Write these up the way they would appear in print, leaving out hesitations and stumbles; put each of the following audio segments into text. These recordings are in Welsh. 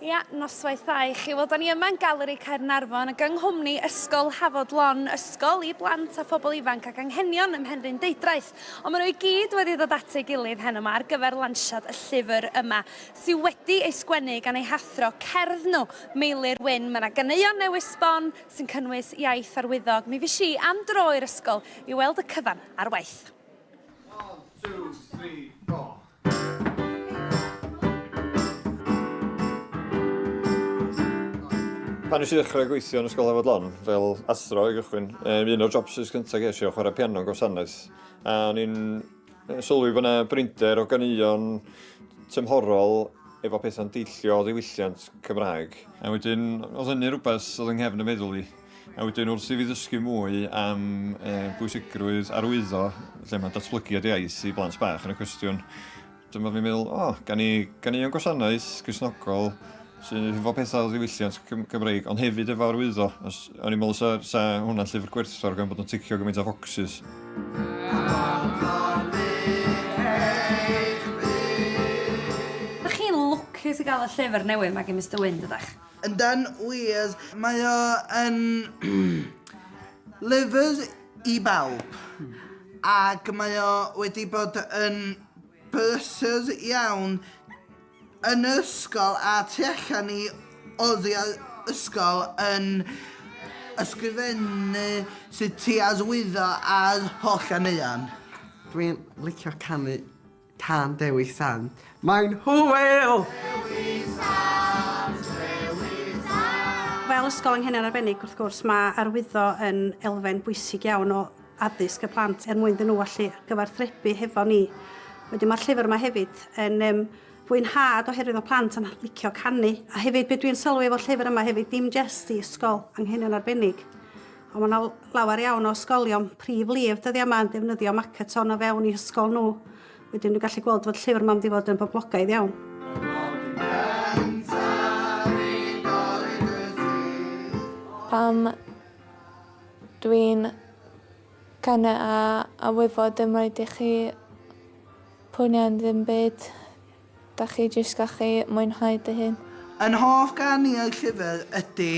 Ia, noswaith dda i chi. Wel, da ni yma yn Galeri Caernarfon ac yng nghwmni Ysgol Hafod Lon, ysgol i blant a phobl ifanc ag anghenion ym Mhenrhyn Deudraeth. Ond maen nhw i gyd wedi dod at ei gilydd heno 'ma ar gyfer lansiad y llyfr yma, sydd wedi ei sgwennu gan eu hathro cerdd nhw, Meilir Wyn. Mae 'na ganeuon newydd sbon sy'n cynnwys iaith arwyddog. Mi fues i am dro i'r ysgol i weld y cyfan ar waith. One, two, three, four. Pan nes i ddechrau gweithio yn Ysgol Hafod Lon fel athro i gychwyn, um, un o'r jobsys cyntaf ges i o chwarae piano yn gwasanaeth. A o'n i'n sylwi bod yna brinder o ganeuon tymhorol efo pethau'n deillio o ddiwylliant Cymraeg. A wedyn, oedd hynny rhywbeth oedd yng nghefn y meddwl i. A wedyn wrth i fi ddysgu mwy am bwysigrwydd arwyddo, lle mae datblygiad iaith i blant bach yn y cwestiwn, dyma fi'n meddwl, o, oh, gan i ganeuon gwasanaeth Gristnogol sydd efo pethau o ddiwylliant Cymreig, ond hefyd efo arwyddo. Os, o'n i'n meddwl sa, sa hwnna'n llyfr gwerthfawr gan bod o'n ticio gymaint o focsys. Dych chi'n lwcus i gael y llyfr newydd 'ma gen Mister Wyn, dydach? Yndan wir, mae o yn lyfr i bawb ac mae o wedi bod yn brysur iawn yn yr ysgol a tu allan i oriau ysgol yn ysgrifennu sut ti arwyddo ar holl ganeuon. Dwi'n licio canu Cân Dewi Sant. Mae'n hwyl! Dewi Sant, Dewi Sant. Fel ysgol anghenion arbennig, wrth gwrs, mae arwyddo yn elfen bwysig iawn o addysg y plant er mwyn iddyn nhw allu gyfarthrebu hefo ni. Wedyn mae'r llyfr yma hefyd yn um, fwynhad oherwydd mae plant yn licio canu. A hefyd, be dwi'n sylwi efo'r llyfr yma hefyd, dim jest i ysgol anghenion arbennig, Ond mae 'na lawer iawn o ysgolion prif lif dyddiau yma yn defnyddio Makaton o fewn eu hysgol nhw. Wedyn dwi'n gallu gweld fod llyfr 'ma mynd i fod yn boblogaidd iawn. Pam dwi'n canu a a wybod dim rhaid i chi poeni am ddim byd. Dach chi jyst gallu mwynhau dy hun. Yn hoff gan i o'r llyfr ydy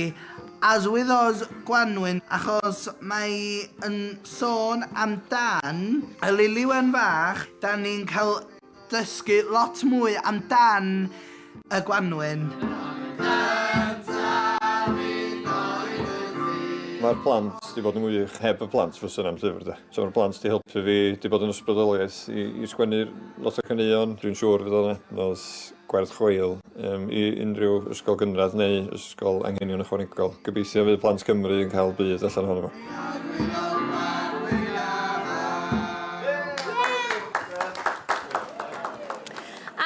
As With Us Gwanwyn achos mae yn sôn amdan y Lili Wen Fach, dan ni'n cael dysgu lot mwy amdan y Gwanwyn. Mae'r plant 'di bod yn wych, heb y plant fysa 'na'm llyfr de. So mae'r plant 'di helpu fi, 'di bod yn ysbrydoliaeth i, i sgwennu lot o caneuon. Dwi'n siŵr fydd o'n adnodd gwerth chweil um, i unrhyw ysgol gynradd neu ysgol anghenion ychwanegol. Gobeithio fydd plant Cymru yn cael budd allan ohono fo.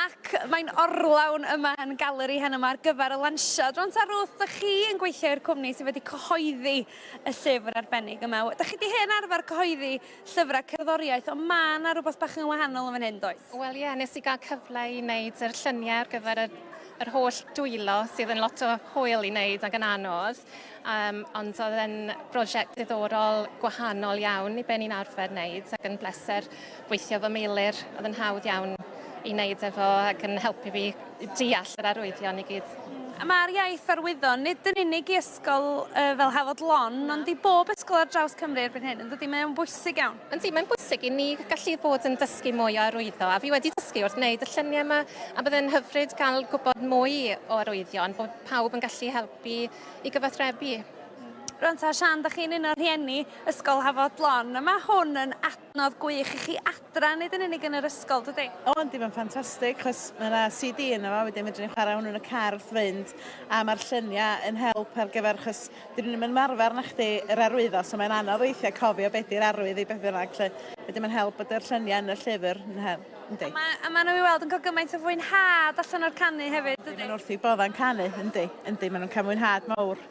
Ac mae'n orlawn yma yn Galeri heno 'ma ar gyfer y lansiad. Rwan ta Ruth, dych chi yn gweithio i'r cwmni sydd wedi cyhoeddi y llyfr arbennig yma. Dach chi 'di hen arfer cyhoeddi llyfrau cerddoriaeth, ond ma' 'na rywbeth bach yn wahanol yn fan hyn, does? Wel ie, nes i gael cyfle i wneud yr lluniau ar gyfer yr, yr holl dwylo sydd yn lot o hwyl i wneud ac yn anodd. Um, ond oedd e'n brosiect diddorol gwahanol iawn i be ni'n arfer wneud ac yn bleser gweithio efo Meilir. Oedd yn hawdd iawn i wneud efo ac yn helpu fi deall yr arwyddion i gyd. A mae'r iaith arwyddo, nid yn unig i ysgol uh, fel Hafod Lon, ond i bob ysgol ar draws Cymru erbyn hyn, yn dydy? Mae o'n bwysig iawn. Yndi, mae'n bwysig i ni gallu bod yn dysgu mwy o arwyddo, a fi wedi dysgu wrth wneud y lluniau yma, a byddai'n hyfryd cael gwybod mwy o arwyddion, bod pawb yn gallu helpu i gyfathrebu. Rwan ta, Sian, da chi'n un o'r rhieni Ysgol Hafod Lon, a mae hwn yn adnodd gwych i chi adra, nid yn unig yn yr ysgol, dydy? O yndi, mae'n ffantastig, chos mae yna CD yno fo, wedyn fedrwn ni chwarae hwnnw yn y car wrth fynd, a mae'r lluniau yn help ar gyfer, chos dyn nhw'n ddim yn ymarfer na chdi yr arwyddo, so mae'n anodd weithiau cofio be di'r arwydd i beth bynnag, lle wedyn mae'n help bod yr lluniau yn y llyfr yn help, yndi. A mae, a maen nhw i weld yn cael gymaint o fwynhad allan o'r canu hefyd, dydy? Maen nhw wrth eu boddau'n canu, yndi, yndi, maen nhw'n cael mwynhad mawr,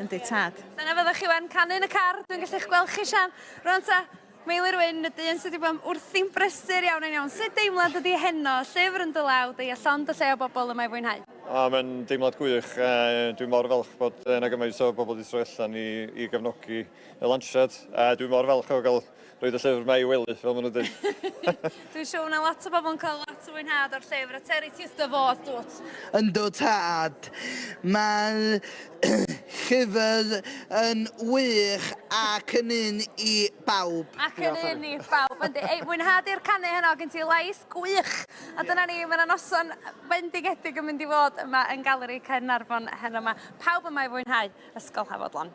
yndi, tad. Dyna fyddwch chi wan, canu yn y car, dwi'n gallu'ch gweld chi, Sian. Rwan ta, Meilir Wyn, y dyn sydd wedi bod wrthi'n brysur iawn yn iawn. Sut deimlad ydi heno? Llyfr yn dy law di a llond y lle o bobl yma i fwynhau. O, mae'n deimlad gwych. Dwi mor falch bod yna gymaint o bobl wedi troi allan i, i gefnogi y lansiad. A dwi mor falch o gael rhoi y llyfr yma i wely, fel maen nhw'n dweud. Dwi'n siŵr na lot o bobl yn cael lot lot o fwynhad o'r llyfr, a Terry, ti wrth dy fodd, dwt? Yndw tad. Mae'r llyfr yn wych ac yn un i bawb. Ac yn un i bawb, yndi. Ei, mwynhad i'r canu heno, gen ti lais gwych. A dyna ni, mae yna noson bendigedig yn mynd i fod yma yn Galeri Caernarfon heno yma. Pawb yma i fwynhau Ysgol Hafod Lon.